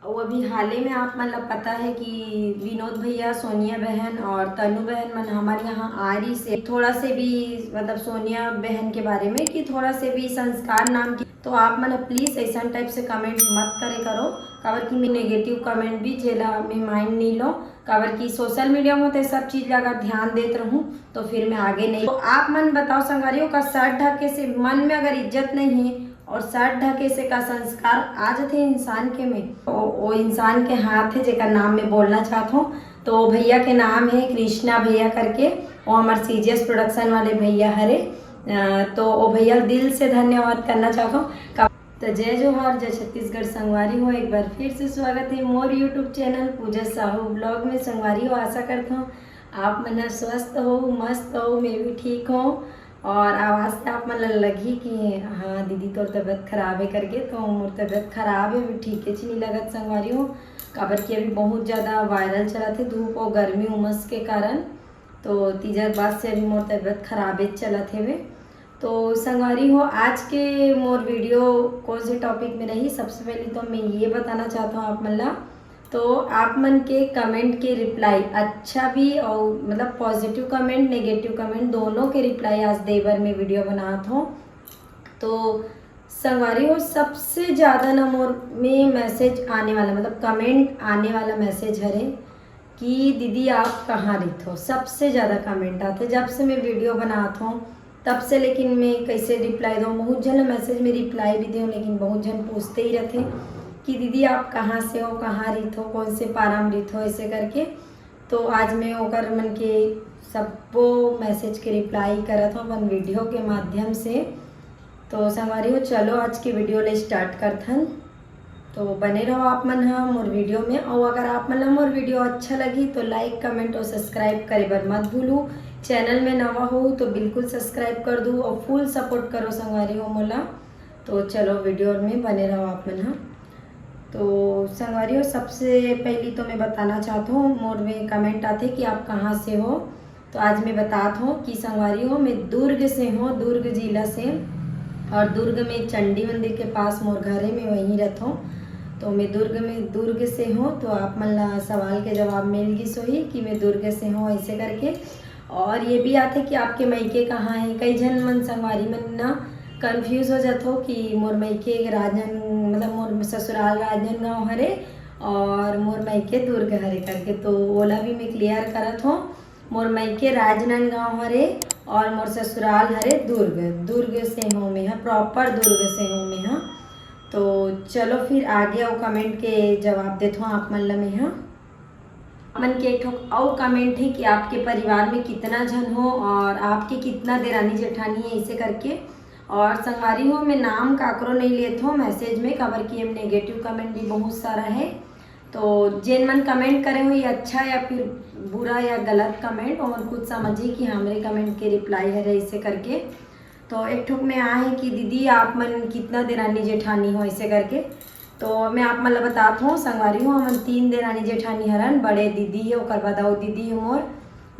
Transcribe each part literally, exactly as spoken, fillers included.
अउ अभी हाले में आप मन ला पता है कि विनोद भैया, सोनिया बहन और तनु बहन मन हमर यहाँ आ रही से थोड़ा से भी, मतलब, सोनिया बहन के बारे में कि थोड़ा से भी संस्कार नाम की, तो आप मन प्लीज ऐसा टाइप से कमेंट मत करे करो, काबर कि मैं नेगेटिव कमेंट भी जेला मैं माइंड नहीं लो, काबर कि सोशल मीडिया में तो सब चीज ला अगर ध्यान देत रहूं तो फिर मैं आगे नहीं। तो आप मन बताओ संगवारी हो, का सर ढके से मन में अगर इज्जत नहीं है और सर ढके से का संस्कार आ जाथे इंसान के में? ओ, ओ इंसान के हाथ है जेकर नाम मैं बोलना चाहत हूँ। तो भैया के नाम है कृष्णा भैया करके, वो हमार सीजीएस प्रोडक्शन वाले भैया हरे। अ, तो वो भैया दिल से धन्यवाद करना चाहत हूँ। का-, तो जय जोहार, जय छत्तीसगढ़ संगवारी हो, एक बार फिर से स्वागत है मोर YouTube चैनल पूजा साहू ब्लॉग में। संगवारी हो, आशा करता हूँ आप मन ह स्वस्थ हो, मस्त हो, मैं भी ठीक हूँ। और आवाज़ से आप मन ल लगही कि हाँ दीदी तोर तबीयत खराब है करके, तो मोर तबीयत खराब है, अभी ठीक है नहीं लगत संगवारी हो, काबर कि अभी बहुत ज़्यादा वायरल चलत है धूप और गर्मी उमस के कारण, तो तीजा बाद से अभी मोर तबीयत खराबे चलत हेवे। तो संगवारी हो, आज के मोर वीडियो कौन से टॉपिक में रही, सबसे पहले तो मैं ये बताना चाहता हूँ आप मन ला। तो आप मन के कमेंट के रिप्लाई अच्छा भी और, मतलब, पॉजिटिव कमेंट, नेगेटिव कमेंट दोनों के रिप्लाई आज दे बर मैं वीडियो बनात हूँ। तो संगवारी हो, सबसे ज़्यादा ना मोर में मैसेज आने वाला, मतलब, कमेंट आने वाला मैसेज हरे कि दीदी आप कहाँ रहिथो, सबसे ज़्यादा कमेंट आथे। जब से मैं वीडियो बनात हूँ तब से, लेकिन मैं कैसे रिप्लाई दूँ, बहुत झन मैसेज में रिप्लाई भी देव, लेकिन बहुत झन पूछते ही रहते कि दीदी आप कहाँ से हो, कहाँ रहिथो, कौन से पारा में रहिथो, ऐसे करके। तो आज मैं ओकर मन के सब्बो मैसेज के रिप्लाई करत हूँ अपन वीडियो के माध्यम से। तो संगवारी हो, चलो आज के वीडियो ले स्टार्ट करथन। तो बने रहो आप मन ह मोर वीडियो में, और अगर आप मन ला मोर वीडियो अच्छा लगी तो लाइक, कमेंट और सब्सक्राइब करे बर मत भूलू। चैनल में नवा हो तो बिल्कुल सब्सक्राइब कर दू और फुल सपोर्ट करो संगवारी हो मोला। तो चलो वीडियो में बने रहो आप मन ह। तो संगवारी हो, सबसे पहली तो मैं बताना चाहत हूँ, मोर में कमेंट आथे कि आप कहाँ से हो। तो आज मैं बतात हूँ कि संगवारी हो, मैं दुर्ग से हूँ, दुर्ग जिला से, और दुर्ग में चंडी मंदिर के पास मोर घर है, मैं वहीं रहता हूँ। तो मैं दुर्ग में, दुर्ग से हूँ, तो आप मन ला सवाल के जवाब मिल गिस होही कि मैं दुर्ग से हूँ ऐसे करके। और ये भी आथे कि आपके मइके कहाँ है। कई झन मन संगवारी मन ना कंफ्यूज हो जाथो कि मोर मइके राजन, मतलब मोर ससुराल राजनांदगांव हरे और मोर मइके दुर्ग हरे करके, तो ओला भी मैं क्लियर करत हूँ। मोर मइके राजनांदगांव हरे और मोर ससुराल हरे दुर्ग। दुर्ग से हूँ मैं ह, प्रॉपर दुर्ग से हूँ मैं ह। तो चलो फिर आगे अउ कमेंट के जवाब देथो आप मन ल मैं ह। आप मन के एक ठो अउ कमेंट है कि आपके परिवार में कितना झन हो और आपके कितना देरानी जेठानी है, ऐसे करके। और संगवारी हो, मैं नाम काकरो नहीं लेत हूँ मैसेज में, काबर कि एम नेगेटिव कमेंट भी बहुत सारा है। तो जेन मन कमेंट करे हो, ये अच्छा या फिर बुरा या गलत कमेंट, ओमन खुद समझही कि हमरे कमेंट के रिप्लाई हरे ऐसे करके। तो एक ठुक में आहे कि दीदी आप मन कितना देरानी जेठानी हो ऐसे करके। तो मैं आप मन ला बतात हूँ संगवारी हो, हमन तीन देरानी जेठानी हरन। बड़े दीदी है, ओकर बाद अउ दीदी है मोर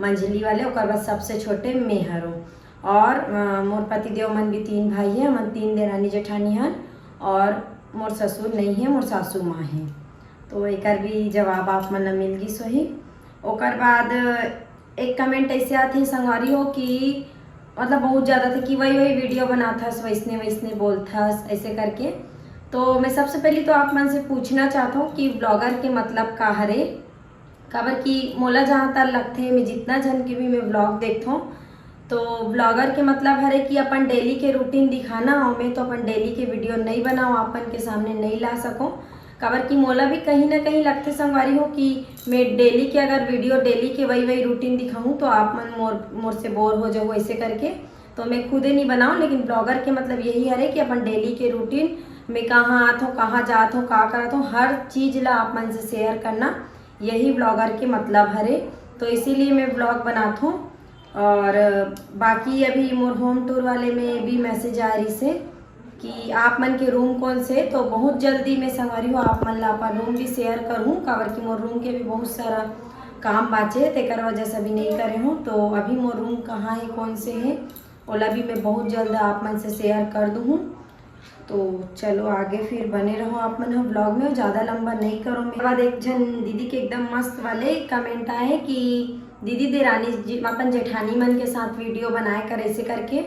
मंझली वाले, ओकर बाद सबसे छोटे मैं हरों। और अ, मोर पतिदेव मन भी तीन भाई है, हमन तीन देरानी जेठानी हन। और मोर ससुर नहीं है, मोर सासू माँ है। तो एकर भी जवाब आप मन ला मिल गिस होही। ओकर बाद एक कमेंट ऐसे आथे संगवारी हो कि, मतलब, बहुत ज़्यादा थे कि वही वही वीडियो बनाथस, वैसने वैसने बोलथस ऐसे करके। तो मैं सबसे पहले तो आप मन से पूछना चाहता हूँ कि ब्लॉगर के मतलब का हरे, काबर कि मोला जहाँ तक लगथे, मैं जितना झन के भी मैं ब्लॉग देखथों, तो ब्लॉगर के मतलब हरे कि अपन डेली के रूटीन दिखाना, और मैं तो अपन डेली के वीडियो नहीं बनाऊँ, आपन के सामने नहीं ला सकूँ। काबर कि मोला भी कहीं ना कहीं लगथे संगवारी हो कि मैं डेली के अगर वीडियो, डेली के वही वही रूटीन दिखाऊँ तो आप मन मोर मोर से बोर हो जाओ ऐसे करके। तो मैं खुदे नहीं बनाऊँ, लेकिन ब्लॉगर के मतलब यही हरे कि अपन डेली के रूटीन, मैं कहाँ आत हूँ, कहाँ जात हूँ, का करत हूँ, हर चीज़ ला आप मन से शेयर करना, यही ब्लॉगर के मतलब हरे। तो इसीलिए मैं ब्लॉग बनात हूँ। और बाकी अभी मोर होम टूर वाले में भी मैसेज आ रही से कि आप मन के रूम कौन से, तो बहुत जल्दी मैं संगवारी हो आप मन ला अपन रूम भी शेयर करूँ, काबर कि मोर रूम के भी बहुत सारा काम बाचे, तेकर वजह से अभी नहीं करे हूँ। तो अभी मोर रूम कहाँ है, कौन से है, ओला भी मैं बहुत जल्द आप मन से शेयर कर दूँ। तो चलो आगे फिर बने रहो आप मन ह vlog में, ज़्यादा लंबा नहीं करो। मेरे बाद एक झन दीदी के एकदम मस्त वाले comment आए कि दीदी देरानी जी, अपन जेठानी मन के साथ video बनाए कर ऐसे करके।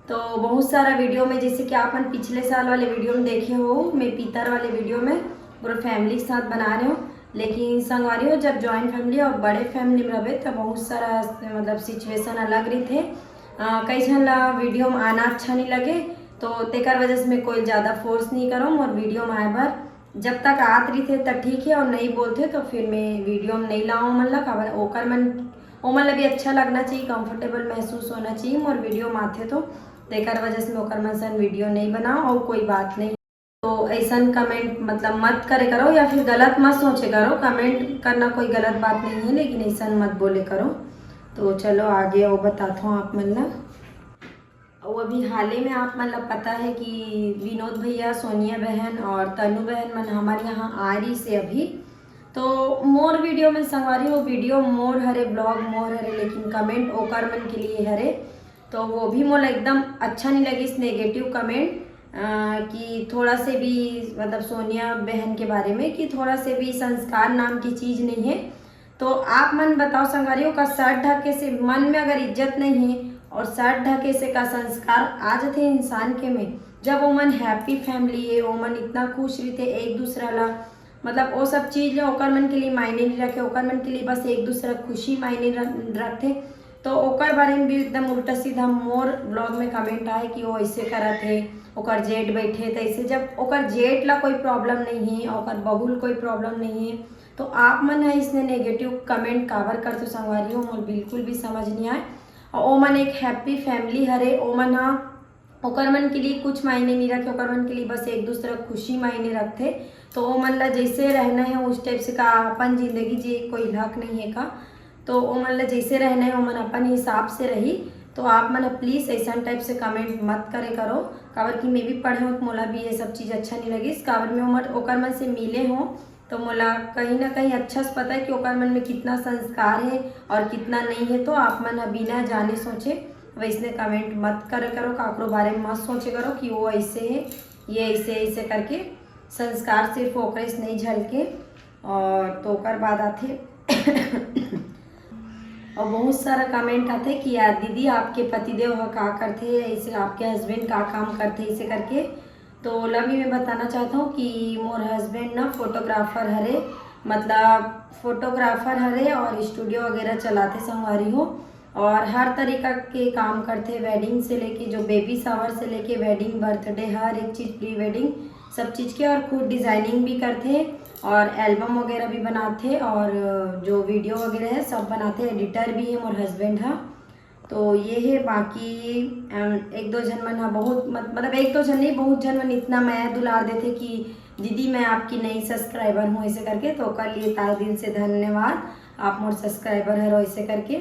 तो बहुत सारा video में, जैसे कि आप मन पिछले साल वाले video में देखे हो, मैं पीतर वाले video में पूरा family के साथ बना रहे हो, लेकिन संगवारी हो, जब joint family और बड़े family में रहबे तो बहुत सारा मतलब situation अलग रहिथे। अ, कई झन ला video में आना अच्छा नहीं लगे, तो तेकर वजह से मैं कोई ज़्यादा force नहीं करूँ और video में आए बर। जब तक आत रहिथे त ठीक है, और नहीं बोलथे तो फिर मैं video में नहीं लाऊँ ओमन ला, काबर ओकर मन, ओमन ला भी अच्छा लगना चाहिए, comfortable महसूस होना चाहिए मोर video में आथे तो। तेकर वजह से मैं ओकर मन सन video नहीं बनाऊँ और कोई बात नहीं। तो ऐसन comment मतलब मत करे करो या फिर गलत मत सोचे करो। Comment करना कोई गलत बात नहीं है, लेकिन ऐसन मत बोले करो। तो चलो आगे और बताता हूँ आप मन ला। और अभी हाले में आप मन ला पता है कि विनोद भैया, सोनिया बहन और तनु बहन मन हमारे यहाँ आ रही से अभी। तो मोर video में संगवारी हो, video मोर हरे, vlog मोर हरे, लेकिन comment ओकर मन के लिए हरे। तो वो भी मोला एकदम अच्छा नहीं लगिस negative comment, अ, कि थोड़ा से भी मतलब सोनिया बहन के बारे में कि थोड़ा से भी संस्कार नाम की चीज़ नहीं है। तो आप मन बताओ संगवारी हो, का सर ढके से मन में अगर इज्जत नहीं है और सर ढके से का संस्कार आ जाथे इंसान के में? जब ओमन happy family है, ओमन इतना खुश रहिथे एक दूसरा ला, मतलब वो सब चीज़ ले ओकर मन के लिए मायने नहीं रखे, ओकर मन के लिए बस एक दूसरा खुशी मायने र-, रखथे। तो ओकर बारे में भी एकदम उल्टा सीधा मोर vlog में comment आए कि वो ऐसे करत है, ओकर जेठ बैठे, तो ऐसे जब ओकर जेठ ला कोई problem नहीं है, ओकर बहू ला कोई problem नहीं है, तो आप मन ह इसने negative comment काबर करथो संगवारी हो, मोर बिल्कुल भी समझ नहीं आए। और ओमन एक happy family हरे, ओमन ह, ओकर मन के लिए कुछ मायने नहीं रखे, ओकर मन के लिए बस एक दूसरा खुशी मायने रखथे। तो ओमन ला जैसे रहना है उस type से, का अपन जिंदगी जिए कोई हक नहीं है का? तो ओमन ला जैसे रहना है ओमन अपन हिसाब से रही। तो आप मन please ऐसन type से comment मत करे करो, काबर कि मैं भी पढ़े हूँ तो मोला भी ये सब चीज़ अच्छा नहीं लगिस, काबर मैं ओमन, ओकर मन से मिले हूँ तो मोला कहीं ना कहीं अच्छा से पता है कि ओकर मन में कितना संस्कार है और कितना नहीं है। तो आप मन ह बिना जाने सोचे वैसने comment मत करे करो, काकरो बारे में मत सोचे करो कि वो ऐसे है, ये ऐसे, ऐसे करके। संस्कार सिर्फ ओकरे से नहीं झलके। और तो ओकर बाद आथे और बहुत सारा comment आथे कि यार दीदी, आपके पतिदेव ह का करथे, ऐसे आपके husband का काम करथे, ऐसे करके। तो ओला भी मैं बताना चाहता हूँ कि मोर husband ना photographer हरे, मतलब photographer हरे और studio वगैरह चलाथे संगवारी हो। और हर तरीका के काम करथे, wedding से लेके, जो baby shower से लेके wedding, birthday, हर एक चीज़, pre wedding, सब चीज़ के। और खुद designing भी करथे और album वगैरह भी बनाथे और जो video वगैरह है सब बनाथे। Editor भी है मोर husband ह। तो ये है। बाकी अम, एक दो झन मन ह बहुत मत-, मतलब एक दो झन नहीं, बहुत झन मन इतना मया दुलार देथे कि दीदी मैं आपकी नई subscriber हूँ ऐसे करके, तो ओकर लिए तहे दिल से धन्यवाद, आप मोर subscriber हरो ऐसे करके।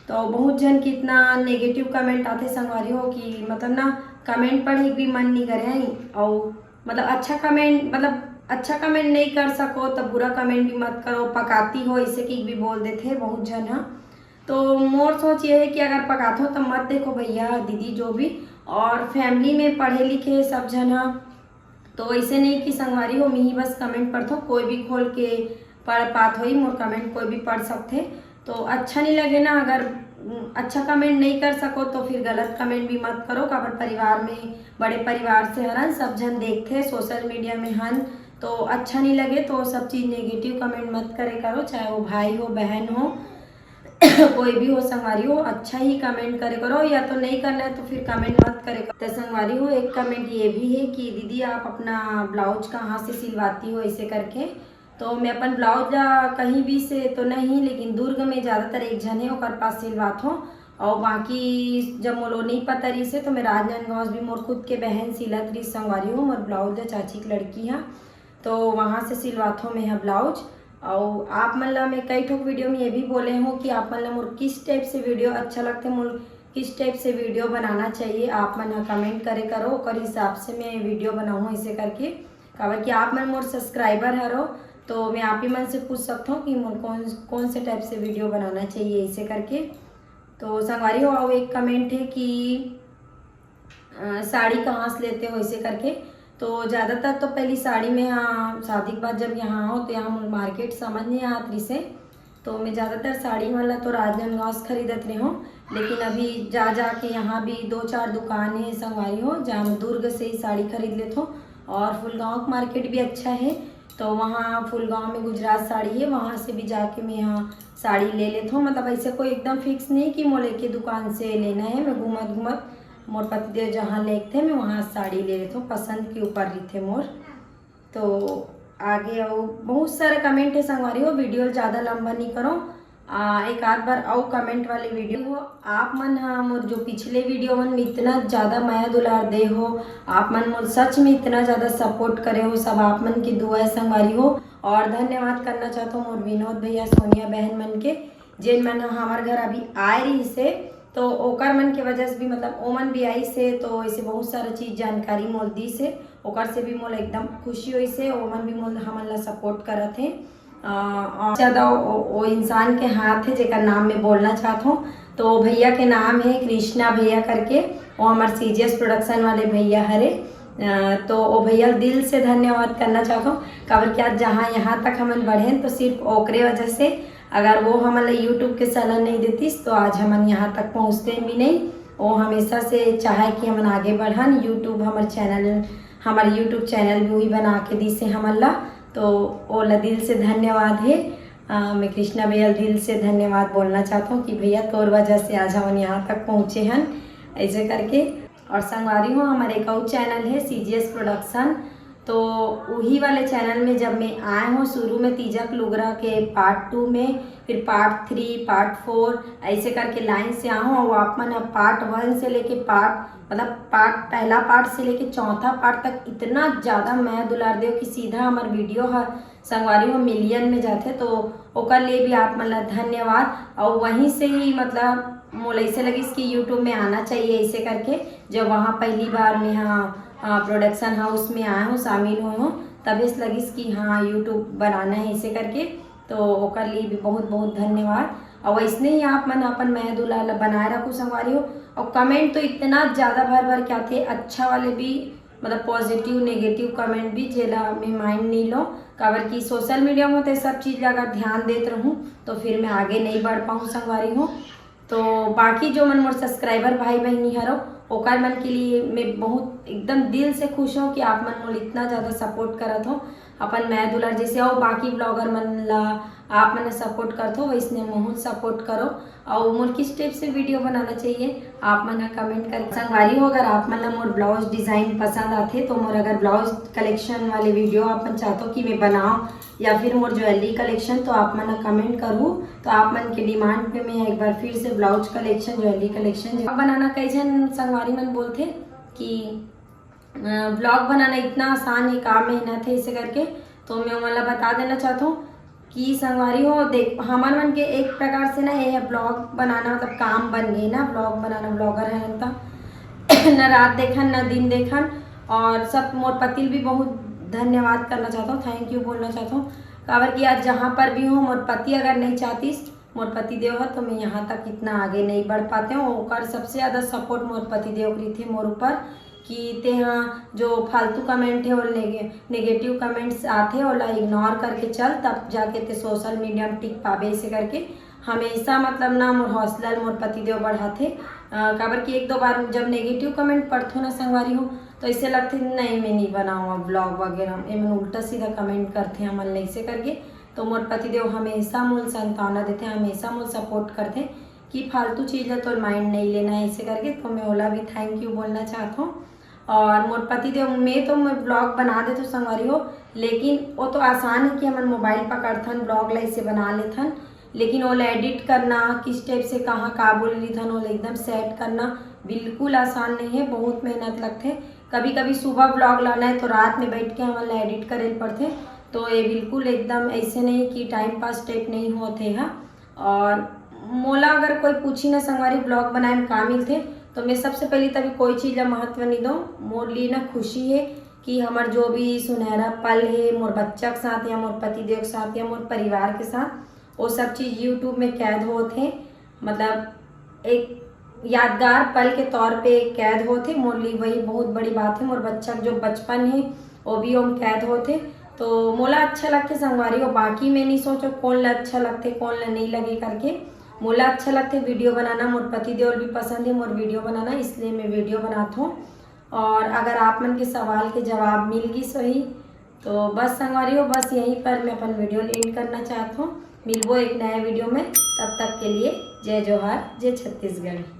तो बहुत झन के इतना negative comment आथे संगवारी हो कि मतलब ना comment पढ़े के भी मन नहीं करे है। और मतलब अच्छा comment, मतलब अच्छा comment नहीं कर सको तो बुरा comment भी मत करो, पकाती हो ऐसे कि भी बोल देथे बहुत झन ह। तो मोर सोच ये है कि अगर पकाथो तो मत देखो भैया दीदी जो भी, और family में पढ़े लिखे सब झन ह। तो ऐसे नहीं कि संगवारी हो, मैं ही बस comment पढ़थो, कोई भी खोल के पढ़ पात होई मोर comment, कोई भी पढ़ सकथे। तो अच्छा नहीं लगे ना, अगर उम, अच्छा comment नहीं कर सको तो फिर गलत comment भी मत करो, काबर परिवार में बड़े परिवार से हरन, सब झन देखथे, social media में हन, तो अच्छा नहीं लगे तो सब चीज़ negative comment मत करे करो, चाहे वो भाई हो, बहन हो, कोई भी हो संगवारी हो, अच्छा ही comment करे करो, या तो नहीं करना है तो फिर comment मत करे करो। तो संगवारी हो, एक comment ये भी है कि दीदी आप अपना blouse कहाँ से सिलवाती हो ऐसे करके। तो मैं अपन blouse ला कहीं भी से तो नहीं, लेकिन दुर्ग में ज़्यादातर एक झन है ओकर पास सिलवात हो। और बाकी जब मोलो नहीं पता रही से तो मैं राजनांदगांव भी मोर खुद के बहन सिलत रही संगवारी हो, मोर blouse ला चाची की लड़की है, तो वहाँ से सिलवात हो मैं ह blouse। और आप मन ला मैं कई ठोक video में ये भी बोले हूँ कि आप मन ला मोर किस type से video अच्छा लगथे, मोर किस type से video बनाना चाहिए, आप मन ह comment करे करो, ओकर हिसाब से मैं video बनाऊँ ऐसे करके। काबर कि आप मन मोर subscriber हरो, तो मैं आप ही मन से पूछ सकता हूँ कि मोर कौन, कौन से type से video बनाना चाहिए ऐसे करके। तो संगवारी हो, और एक comment है कि अ, साड़ी कहाँ से लेते हो ऐसे करके। तो ज़्यादातर तो पहली साड़ी में, हाँ, शादी के बाद जब यहाँ हो तो यहाँ मोर मार्केट समझ नहीं आत रिसे, तो मैं ज़्यादातर साड़ी मन ला तो राजनांदगांव से खरीदत रहे हूँ। लेकिन अभी जा जा के यहाँ भी दो चार दुकान है संगवारी हो, जहाँ मैं दुर्ग से ही साड़ी खरीद लेत हूँ। और फुलगांव का मार्केट भी अच्छा है, तो वहाँ फुलगांव में गुजरात साड़ी है, वहाँ से भी जाके मैं यहाँ साड़ी ले लेत हूँ। मतलब ऐसे कोई एकदम फिक्स नहीं कि मोला एक ही दुकान से लेना है। मैं घूमत घूमत मोर पतिदेव जहाँ लेगथे, मैं वहाँ साड़ी ले लेत हूँ, पसंद के ऊपर रहिथे मोर। तो आगे अउ बहुत सारा कमेंट है संगवारी हो, वीडियो ज़्यादा लंबा नहीं करो। आ, एक आध बार अउ कमेंट वाले वीडियो हो, आप मन हा मोर जो पिछले वीडियो मन में इतना ज़्यादा मया दुलार दे हो, आप मन मोर सच में इतना ज़्यादा सपोर्ट करे हो, सब आप मन की दुआ है संगवारी हो। और धन्यवाद करना चाहत हूँ मोर विनोद भैया, सोनिया बहन मन के, जेन मन ह हमर घर अभी आए रहिस हे, तो ओकर मन के वजह से भी, मतलब, ओमन भी आइस हे, तो ऐसे बहुत सारा चीज जानकारी मोल दिस हे, ओकर से भी मोला एकदम खुशी होइस हे। ओमन भी मोल, हमन ला सपोर्ट करत हे। अ, और ज्यादा ओ, ओ इंसान के हाथ हे जेकर नाम मैं बोलना चाहत हूँ, तो भैया के नाम हे कृष्णा भैया करके, वो हमर सीजीएस प्रोडक्शन वाले भैया हरे। अ, तो ओ भैया ल दिल से धन्यवाद करना चाहत हूँ, काबर कि आज जहाँ यहाँ तक हमन बढ़ेन तो सिर्फ ओकरे वजह से। अगर वो हमन ला YouTube के सलाह नहीं देतिस तो आज हमन यहाँ तक पहुँचते भी नहीं। वो हमेशा से चाहे कि हमन आगे बढ़न, YouTube हमर चैनल, हमर YouTube चैनल भी वही बना के दिस हे हमन ला, तो ओला दिल से धन्यवाद हे। अ, मैं कृष्णा भैया ल दिल से धन्यवाद बोलना चाहत हूँ कि भैया तोर वजह से आज हमन यहाँ तक पहुँचे हन, ऐसे करके। और संगवारी हो, हमर एक अउ चैनल हे सीजीएस प्रोडक्शन, तो उही वाले चैनल में जब मैं आए हूँ शुरू में तीजक लुगरा के पार्ट टू में, फिर पार्ट थ्री, पार्ट फोर, ऐसे करके लाइन से आए हूँ। और आप मन ह पार्ट वन से लेके पार्ट, मतलब, पार्ट, पहला पार्ट से लेके चौथा पार्ट तक इतना ज़्यादा मया दुलार देव कि सीधा हमर वीडियो ह संगवारी हो मिलियन में जाथे, तो ओकर लिए भी आप मन ला धन्यवाद। और वहीं से ही, मतलब, मोला ऐसे लगिस कि YouTube में आना चाहिए, ऐसे करके। जब वहाँ पहली बार मैं, हाँ, प्रोडक्शन हाउस में आए हूँ, शामिल हुए हूँ, तभी से लगिस कि हाँ, YouTube बनाना है, ऐसे करके। तो ओकर लिए भी बहुत बहुत धन्यवाद। और वैसने ही आप मन अपन मया दुलार ला बनाए रखो संगवारी हो। और कमेंट तो इतना ज़्यादा भर भर के आथे, अच्छा वाले भी, मतलब, पॉजिटिव नेगेटिव कमेंट भी, जेला मैं माइंड नहीं लो, काबर कि सोशल मीडिया में तो सब चीज़ ला अगर ध्यान देत रहूँ तो फिर मैं आगे नहीं बढ़ पाऊँ संगवारी हो। तो बाकी जो मन मोर सब्सक्राइबर भाई बहिनी हरो, ओकर मन के लिए मैं बहुत एकदम दिल से खुश हूँ कि आप मन मोर इतना ज़्यादा सपोर्ट करत हो अपन मया दुलार जैसे। और बाकी ब्लॉगर मन ला आप मन सपोर्ट करत हो, वैसने महू सपोर्ट करो। और मोर किस टाइप से वीडियो बनाना चाहिए, आप मन ह कमेंट कर। संगवारी हो, अगर आप मन ला मोर ब्लाउज डिजाइन पसंद आथे तो मोर अगर ब्लाउज कलेक्शन वाले वीडियो आप मन चाहत हो कि मैं बनाऊँ, या फिर मोर ज्वेलरी कलेक्शन, तो आप मन ह कमेंट करू। तो आप मन के डिमांड पे मैं एक बार फिर से ब्लाउज कलेक्शन, ज्वेलरी कलेक्शन बनाना। कई झन संगवारी मन बोलथे कि ब्लॉग बनाना इतना आसान है, का मेहनत है, ऐसे करके। तो मैं ओमन ला बता देना चाहत हूँ कि संगवारी हो, देख, हमर मन के एक प्रकार से ना ये ब्लॉग बनाना, मतलब, काम बन गए ना, ब्लॉग बनाना, ब्लॉगर है ना, तो ना रात देखन ना दिन देखन। और सब मोर पति ल भी बहुत धन्यवाद करना चाहत हूँ, थैंक यू बोलना चाहत हूँ, काबर कि आज जहाँ पर भी हूँ, मोर पति अगर नहीं चाहतीस मोर पति देव ह, तो मैं यहाँ तक इतना आगे नहीं बढ़ पाते हूँ। ओकर सबसे ज़्यादा सपोर्ट मोर पति देव के रहिथे मोर ऊपर, कि तेहा जो फालतू कमेंट है और नेगे-, नेगेटिव कमेंट्स आथे, ओला इग्नोर करके चल, तब जाके ते सोशल मीडिया में टिक पाबे, ऐसे करके हमेशा, मतलब ना, मोर हौसला ल मोर पति देव बढ़ाथे। अ, काबर कि एक दो बार जब नेगेटिव कमेंट पढ़थो ना संगवारी हो, तो ऐसे लगथे, नहीं, मैं नहीं बनाऊँ अब ब्लॉग वगैरह, एमन उल्टा सीधा कमेंट करथे हमन ल, ऐसे करके। तो मोर पति देव हमेशा मोल सांत्वना देथे, हमेशा मोल सपोर्ट करथे कि फालतू चीज ला तोर माइंड नहीं लेना है, ऐसे करके। तो मैं ओला भी थैंक यू बोलना चाहत हूँ। और मोर पति देव, मैं तो मैं ब्लॉग बना देथो संगवारी हो, लेकिन वो तो आसान है कि हमन मोबाइल पकड़थन, ब्लॉग ला ऐसे बना लेथन, लेकिन ओला एडिट करना, किस टाइप से कहाँ का बोल रही थन, ओला एकदम सेट करना बिल्कुल आसान नहीं है, बहुत मेहनत लगथे। कभी कभी सुबह ब्लॉग लाना है तो रात में बैठ के हमन ला एडिट करे ल पड़थे। तो ये बिल्कुल एकदम ऐसे नहीं कि टाइम पास टाइप नहीं होत हे हा। और मोला अगर कोई पूछी ना संगवारी ब्लॉग बनाए में का मिलथे, तो मैं सबसे पहले तभी कोई चीज ला महत्व नहीं दो। मोर लिए ना खुशी है कि हमर जो भी सुनहरा पल है मोर बच्चा के साथ या मोर पति देव के साथ या मोर परिवार के साथ, वो सब चीज YouTube में कैद होत हे। मतलब, एक यादगार पल के तौर पे कैद होथे। मोर लिए वही बहुत बड़ी बात है। मोर बच्चा जो बचपन है, वो भी ओम कैद होथे। तो मोला अच्छा लगथे संगवारी हो, बाकी मैं नहीं सोचो कौन ला अच्छा लगथे, कौन ला नहीं लगे करके। मोला अच्छा लगथे वीडियो बनाना, मोर पति देव ल भी पसंद है मोर वीडियो बनाना, इसलिए मैं वीडियो बनात हूँ। और अगर आप मन के सवाल के जवाब मिल गिस होही, तो बस संगवारी हो, बस यहीं पर मैं अपन वीडियो ल एंड करना चाहत हूँ। मिलबो एक नया वीडियो में, तब तक के लिए जय जोहार, जय छत्तीसगढ़।